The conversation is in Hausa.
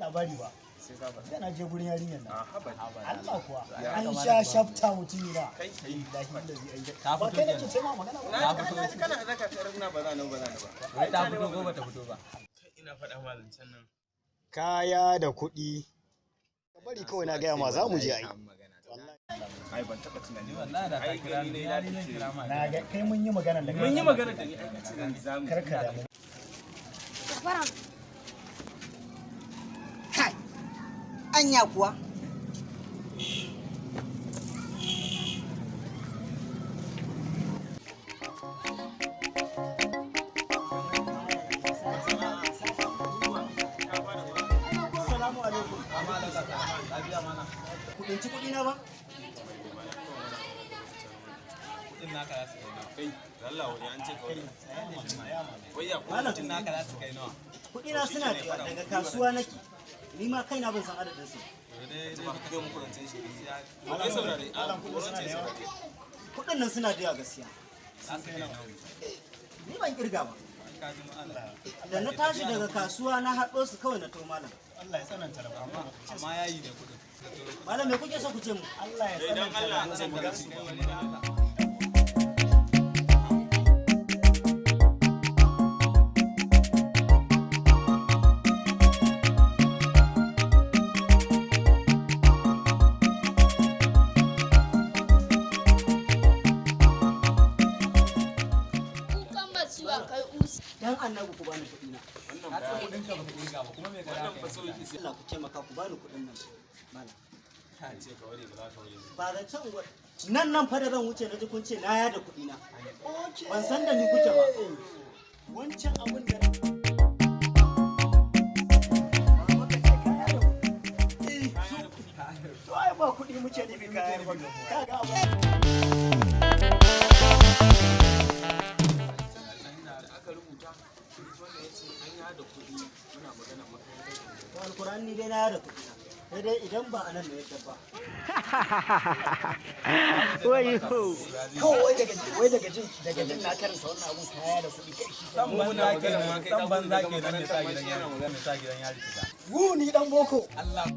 Labari ba. Sai ka faɗa. Jiya na je gurin yarinyar nan. A haba. Allah kuwa. Ya An kamata sha ba. shafta mutumi na. Kai kai. Billahi lazi ai. Ta Ba fito kai nake kenan. ce ma magana ba. Na ji kana zaka tarar na ba za ni ba za ni ba. Wai ta fito ko bata fito ba? Ina faɗa ma zancen nan. Kaya da kuɗi. Ka bari kawai na gaya ma za mu je ai. Ai ban taɓa tunani ba. Wallahi da ka Ai kira gani ni, ne na na ni zan ce. kira ma. Na ga kai mun yi magana da kai. Mun yi magana da ni ai kace zan zamu. Kar ka damu. Kai, anya kuwa. Assalamu alaikum. Ku ɗauki kuɗi na ba? Kudin naka za su kai nawa? Kai, Allah wani an ce ka wani. Wai ya ko Malam, Kudin naka za su kai nawa? kuɗi na suna da yawa, daga kasuwa nake. Ni ma kaina ban san adadin su. Dai dai ba ka kai muku rancen shi gaskiya. Kai saurare, a rancen saurare. Kuɗin nan suna da yawa gaskiya. Za su kai nawa? Ni ban kirga ba. Ka ji ma'ala. Da na tashi daga kasuwa na haɗo su kawai na to malam. Allah ya tsananta rabu. Amma yayi ne kudin. Malam, me kuke so ku ce mu? Allah ya Idan tsananta Allah an ce rabu. ka rance. Kai wani da Allah. Kukan masiwa kai usi. Dan annabi ku bani kuɗi na. Ka ce kudin ka baka kirga ba kuma me ka Wannan da fa so yake sai Allah ku taimaka ku bani kuɗin nan. Malam. ka ce ka ware ba za ka ware. Ba zan can nan nan fa da zan wuce na ji kun ce na yada kuɗi na. Ban san da ni kuke ba. Wancan abun da Mama ka ce kaya da kuɗi. To ai ba kuɗi muke nufi kaya ba. Kaga abu. Da aka rubuta, wannan ya ce an yada kuɗi muna magana makarantar. To alkur'an ni dai na yada kuɗi na. Sai dai idan ba anan ne yadda ba. Kawai wai daga jin na karanta wannan abun kaya da kuɗi kai shi. San banza kenan, san banza kenan ne sa gidan yari, ne sa gidan yari cika. Wu ni dan boko. Allah.